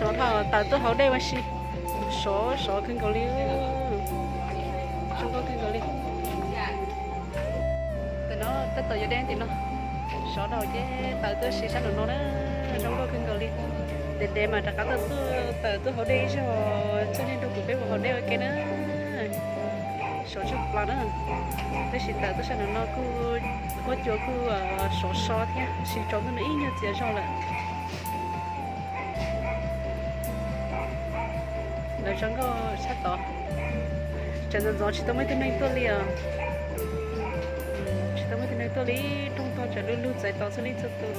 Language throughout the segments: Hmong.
Thaum taws tuaj hauv dej ua si, sov sov kawg nkaus li, zoo nkauj kawg nkaus li. Tam no tab tom yuav deb tim no, sov dhau ces taws tuaj si sab nraum no na, zoo nkauj kawg nkaus li. Ntev ntev mas rov qab tuaj taws tuaj hauv dej ib zaug, txhua neeg nrog kuv peb mus hauv dej ua ke na. Sov tshaj plaws na. Tab sis taws tuaj sab nraum no kuj, huab cua kuj sov so thiab, tab sis tsaus ntuj no ib nyuag txias zog lawm. Lawv zoo nkauj sab tod. Tseem ntxov ntxov tsis tau muaj ib tug neeg tuaj li os. Tsis tau muaj ib tug neeg tuaj li, rooj tog tseem lug lug txais tos txhua leej txhua tus.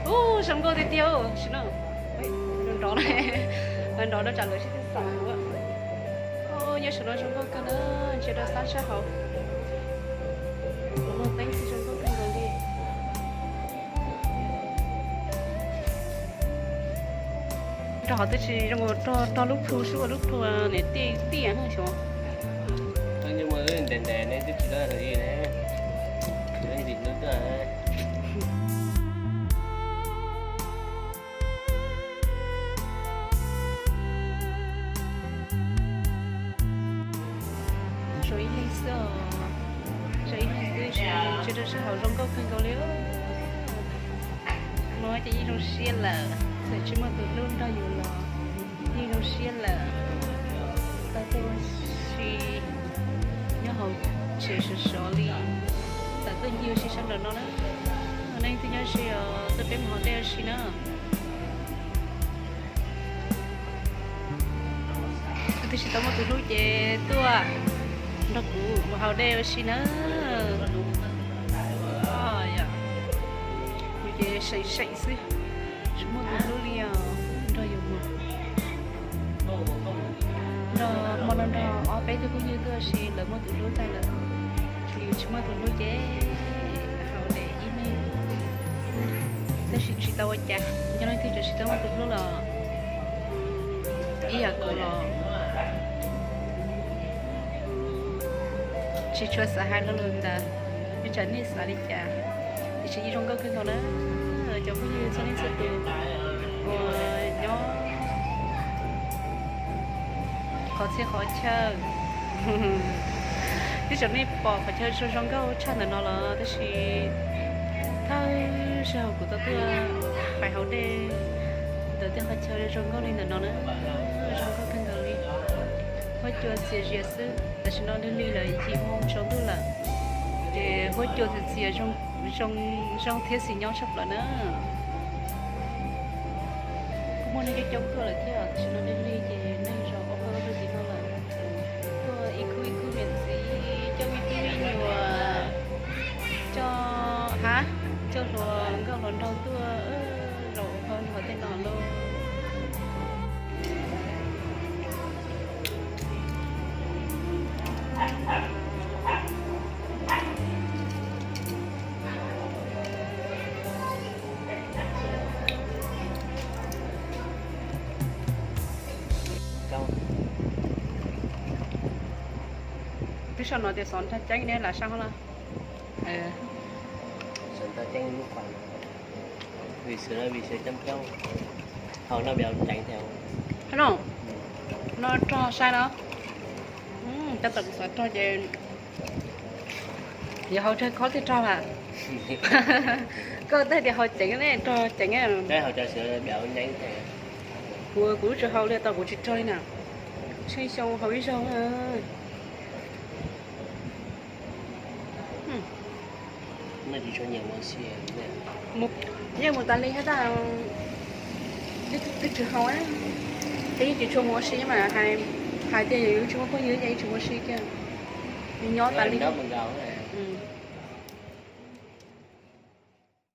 Ub, zoo nkauj tiag tiag sim no. Nrov, nrov rau tsam lawv sib tw xav kuv. Nyob saum no zoo nkauj kawg na, ntsia rau sab sab hauv. Kuv muaj teeb tsis zoo nkauj kawg nkaus li. Rog hov twb tsis zoo, rog, rog lub plhu xwb, lub plhu niam tij tiaj xyov. Ntev ntev ne twb tsis loj li ne. Zoo ib leeg xwb os, zoo ib leeg xwb, tsis rau sab hauv zoo nkauj kawg nkaus li. No ces yeej zoo siab lawm, txawm tsis muaj tus hlub nrog yus los yeej zoo siab lawm. Tau tuaj ua si nyob hauv tsev sov sov li, txawm tuaj ncig ua si sab nraum no na. Nej twb nyob ze os, tuaj peb mus hauv dej ua si na. Twb tsis tau muaj tus hlub ces tuaj nrog kuv mus hauv dej ua si na. Kuv ces seem seem xwb, tsis muaj tus hlub li os, nrog yus mus. Nrog hmo no nrog ob peb tug phooj ywg tuaj ua si lawv muaj tus hlub tag lawm, yus tsis muaj tus hlub ces hauv dej ib leeg. Tab sis tsis tau ua cas, nyob leej twg tsis tau muaj tus hlub los ib yam kuv los tsis tshua xav hais lo lus ntawd, ib tsam nej xav li cas. Tiam sis yeej zoo nkauj kawg nkaus na, cov phooj ywg txhua leej txhua tus uas nyob qhov txhia qhov chaw. Twb tseem nej pom qhov chaw zoo zoo nkauj tshaj ntawm no los tab sis thawj zaug kuv tau tuaj pais hauv dej ntawm tej qhov chaw zoo nkauj li ntawm no na, zoo nkauj kawg nkaus li. Huab cua txias zias xwb, tam sim no lig lig lawm yim moo tsaus ntuj lawm, ces huab cua txias txias zoo, zoo thiab xis nyob tshaj plaws na. Kuj muaj neeg coob coob tuaj lawm thiab, tam sim no lig lig ces neeg zaum ua pawg lug tim no lawm. Tuaj ib khub ib khub niam txiv, coj me tub me nyuam, coj, ha, coj hluas nkauj hluas nraug tuaj zaum ua pawg lug tej no lauj. Twb sau no tias xov nrog ceeb ne, lam sau hov los. Xov nrog ceeb lub qhov, vim sawv, vim sawv coob coob, hauv no vim hauv ceev thiab. No, no rog sai no. Cov tom kuv xav rog ces yog hauv tsawg khob thiaj rog mas. Koj twb tias hauv ceev ne, rog ceev. Kuv, kuv lub tsis hau li, tau kuv tsis rog li na. Tsheej xyoo hau ib zaug. Yeej mus tas li thiab, twb tsis hau, ces yeej tsis tshua mus ua si mas hais, hais tias yus tsis muaj phooj ywg ces yeej tsis mus ua si kiag, nyob tas li.